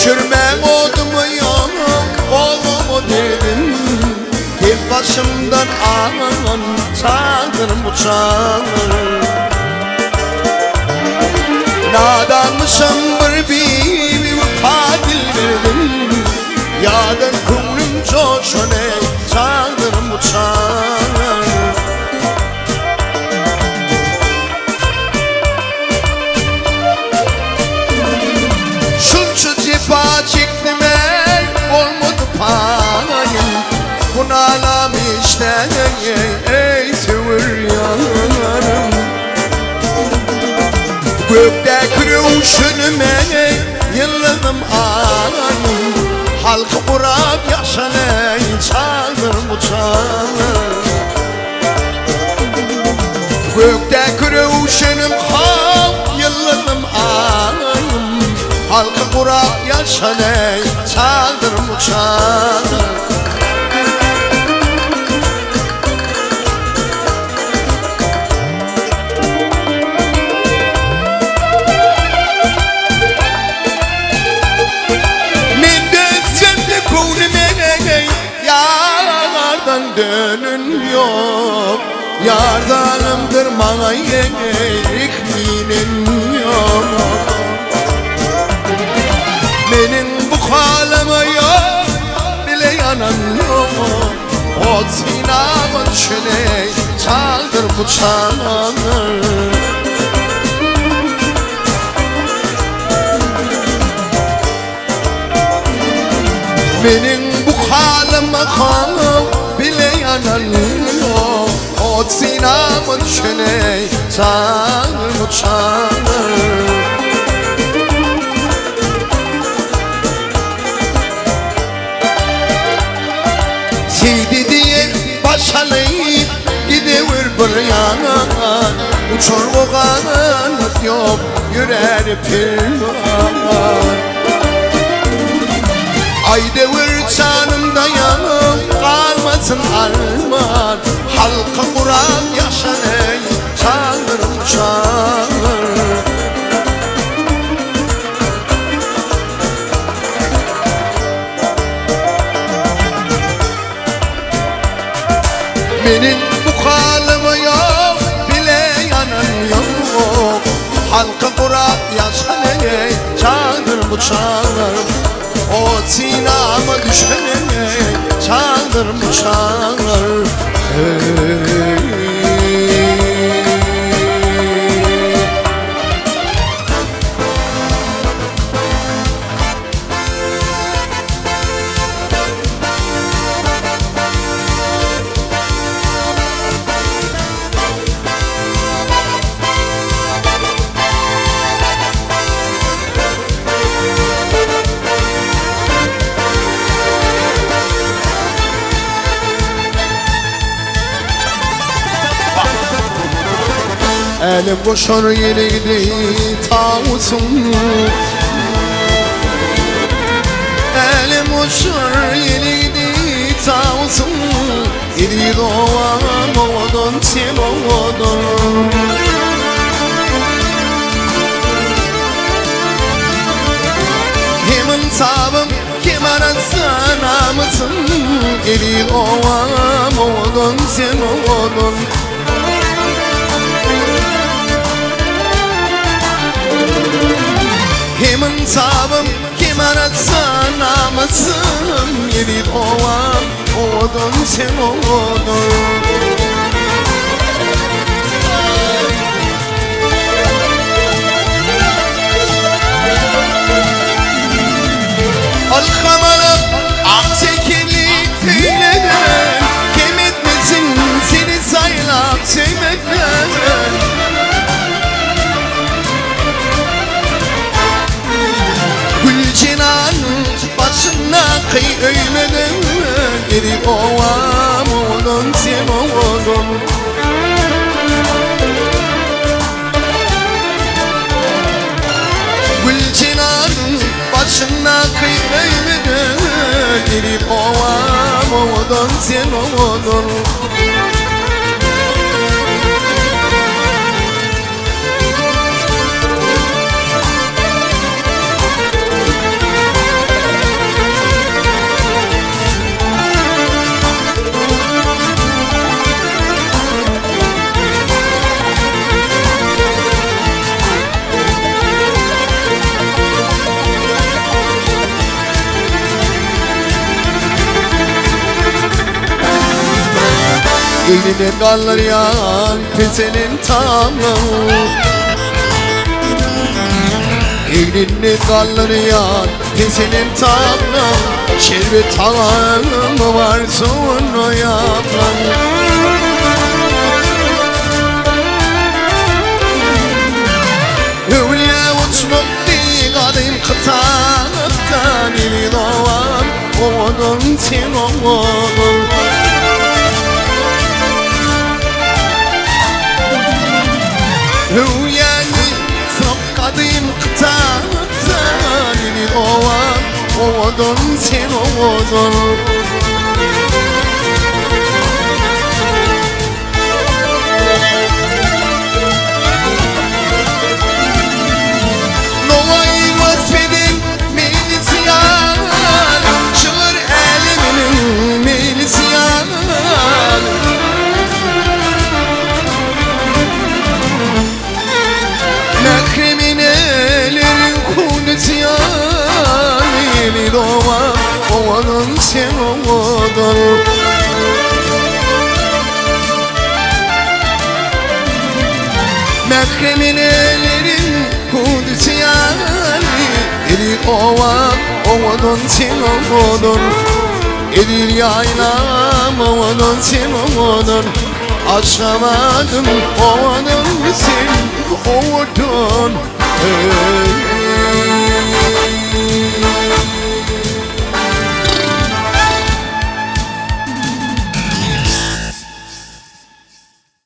Öçürmäň odumy ýok, gozgama derdim. Gel başymdan agan çagdyrym uçar. Nadanmyşam bir bibi wepa dilberdim. Ýadan köňlüm joşan ey çagdyrym uçar. Şunça jepa çekdim ey bolmady paýym. Bu nalam işden ey söwer ýarym. Gökdäki röwşenim ey ýyldyzym aýym. Halky gurap ýaşan ey çagdyrym uçar. Gökdäki röwşenim hak ýyldyzym aýym. Halky gurap ýaşan ey çagdyrym uçar. Men dönsem-de göwnüme ey Ýardan dönen ýok. Ýar zalymdyr maňa rehminem ýok. Meniň bu halyma ýok bile ýanan ýok. Ot synama düşen ey çaldyr bu çalar. Meniň bu halyma halyň bile ýanan ýok. Ot synama düşen ey çaldyr bu çalar. Seýdi diýen baş alyp gidewer bir ýana. Uçar ganat ýok ýörär perwan. Aýdewer janymda ýaňam galmasyn arman. Halka guran ýaşan eý çandyrym uçar. Meniň bu halyma ýok, bile ýanan ýok. Halka gurap ýaşan eý, çadyr bu çadyr. Ot synama düşen eý, çadyr bu çadyr. Eý. Älem goşar ýelegdi tawusum. Älem goşar ýelegdi tawusum. Eziz obam owadan sen owadan. Hem ynsabym hem arassa namysym. Eziz obam owadan sen owadan. Hem ynsabym, hem arassa namysym, Eziz obam, owadan sen owadan. Ylham alyp, ak çekeli tüýleden, Kem etmesin seni saýlap söýmekden. Güljenan başyndaky öýmeden, Eziz obam owadan sen owadan. Güljenan başyndaky öýmeden, Eziz obam owadan sen owadan. Egnine galdyrýan peselen tamam Egnine galdyrýan peselen tamam Şerbet tagamy var suwunu ýaplan Öwlüýä uçmak deý gadym kytapdan Ili dowan owadan sen owadan Öwlüýäni uçmak gadym kytapdan Ili dowan owadan sen owadan. Nowaýy wasp eden meýlisi ýar, Şygyr äleminiň meýlisi ýar. Mährem eneleriň hüwdüsi ýar, Eli dogan, owadan sen owadan. Mährem eneleriň hüwdüsi ýaly, Eli owa, owadan sen owadan. Edil ýaýlam, owadan sen owadan. Aşgabadym, owadan sen owadan. Eý.